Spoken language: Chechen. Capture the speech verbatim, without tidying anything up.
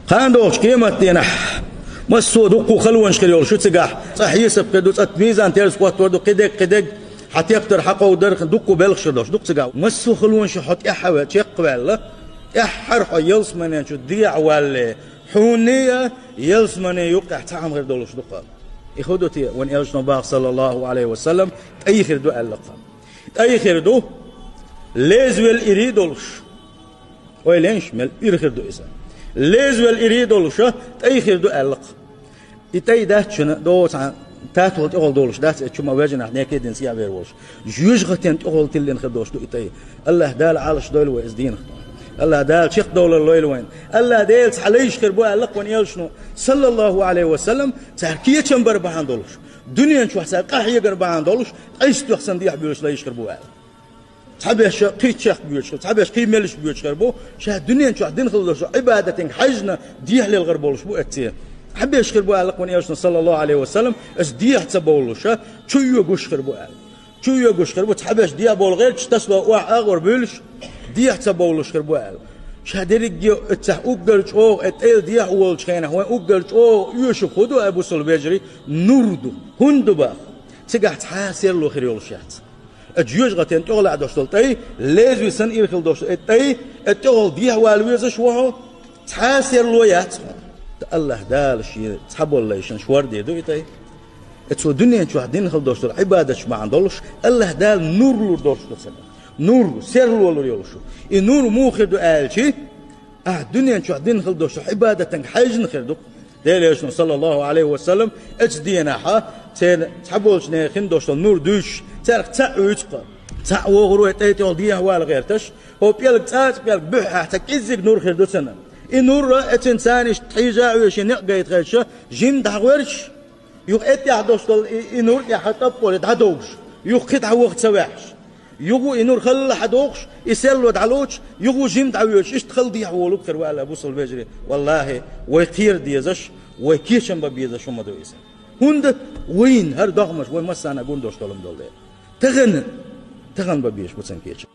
Кхана долчу къематдийнахь массо а дуккха халонаш хир йолуш ю цигахь. Цкъа хьесап хир ду, цкъа мизан-терза хӀоттор ду, кхидерг, кхидерг, хьан тептар, хьан кховдар, дуккха белхаш хир долуш ду-кх цигахь. Массо а халонаш хьо тӀаьхьа ве-, чекхваьлла, тӀаьххьара хьо ялсаманен чу дехьавалале, хьуна а, ялсаманен юккъехь цхьа хӀума хир долуш ду-кх. И хӀун ду те, вайн элчано боху, саллаллаху Ӏалайхи ва саллам, тӀай хир ду аьлла-кх. ТӀай хир ду, лезвелла ирий долуш. Ойла йинаш, мел ира хир ду иза. Лезвелла ирий долуша, тӀай хир ду аьлла-кх. И тӀай дац шуна, догӀу цхьа татол тӀехула долуш дац, и чу ма вежанахь неке дина цӀе а вер волуш. Жоьжахатин тӀехула тиллина хир долуш ду и тӀай. АллахӀ Дала Ӏалаш дойла вай иза дийнахь. АллахӀ Дала чекхдовлар лойла вайна. АллахӀ Делаца хьан лайш хир бу аьлла-кх вайн элчано, саллаллаху Ӏалайхи ва саллам, цара кечам бар бахьана долуш. Дуьнен чохь цара къахьегар бахьана долуш, къийса тоьхна санна дехьа боьлуш лайш хир бу аьлла. Цхьаберш кхин чехка боьдуш хир, цхьаберш кхин меллаша боьдуш хир бу, ша дуьнен чохь дина хила долуш долу Ӏибадатинга хьаьжжина дехьа лелхар болуш бу эццехь. Цхьаберш хир бу аьлла-кх вайн элчано, саллаллаху Ӏалайхи ва саллам, аса дехьа ца бовлуша, чу йоьгуш хир бу аьлла. Чу йоьгуш хир бу, цхьаберш дехьа бовла гӀерташ, тасало охьа агӀор буьллуш, дехьа ца бовлуш хир бу аьлла. Ша дерриге а эццехь уггар чӀогӀа, э, тӀайла дехьа волчу хенахь, вайн уггар чӀогӀа оьшург хӀун ду, ай бусалба вежарий, нур ду. ХӀунда ду боху? Цигахь цхьа а серло хир йолуш яц. Оцу жоьжахатин тӀехула лаьа долуш долу тӀай, лезвелла санна ира хила долуш долу и тӀай, оцу тӀехула дехьавала везаш ву хьо, цхьа а серло яц хьуна. АллахӀ Дала шен цхьаболу лайшна шордийр ду и тӀай. Оцу дуьнен чохь дина хила долуш долу Ӏибадаташ бахьана долуш, АллахӀ Дала нур лур долуш ду цунна. Нур, серло лур йолуш ю. И нур муха хир ду аьлчи, ахь дуьнен чохь дина хила долуш долу Ӏибадатанга хьаьжжина хир ду-кх. Делан элчано, саллаллаху Ӏалайхи ва саллам, оцу дийнахьа церан цхьаболчу нехан хин долуш долу нур дуьйцуш, цаьрга цхьаъ вуьйцу-кх. Цхьаъ вогӀур ву и тӀай тӀехула дехьавала гӀерташ, хӀокху пӀелг, цӀацкъа пӀелг буьххьехь цхьа кӀеззиг нур хир ду цунна. И нур а, оцунна царна иштта хьийжа а оьший некъ гайта хезча, жимма дӀагӀоьртуш, юха и тӀехь долуш долу и, и нур тӀехь тӀаппале дӀадовш, юха кхин дӀа ваха ца ваьхьаш. Юха и нур халлахь дохуш, и серло дӀалоцуш, юха жимма дӀавоьдуш, иштта хала дехьа волург хир ву аьлла, бусалба вежарий. ВаллахӀи, вай кхера дезаш, вай кечам бан безаш хӀума ду иза. ХӀунда вайна хӀара догӀмаш вай массарна гун долуш долу хӀума долу дела. Тахана, тахана бан безаш бу цунна кечам.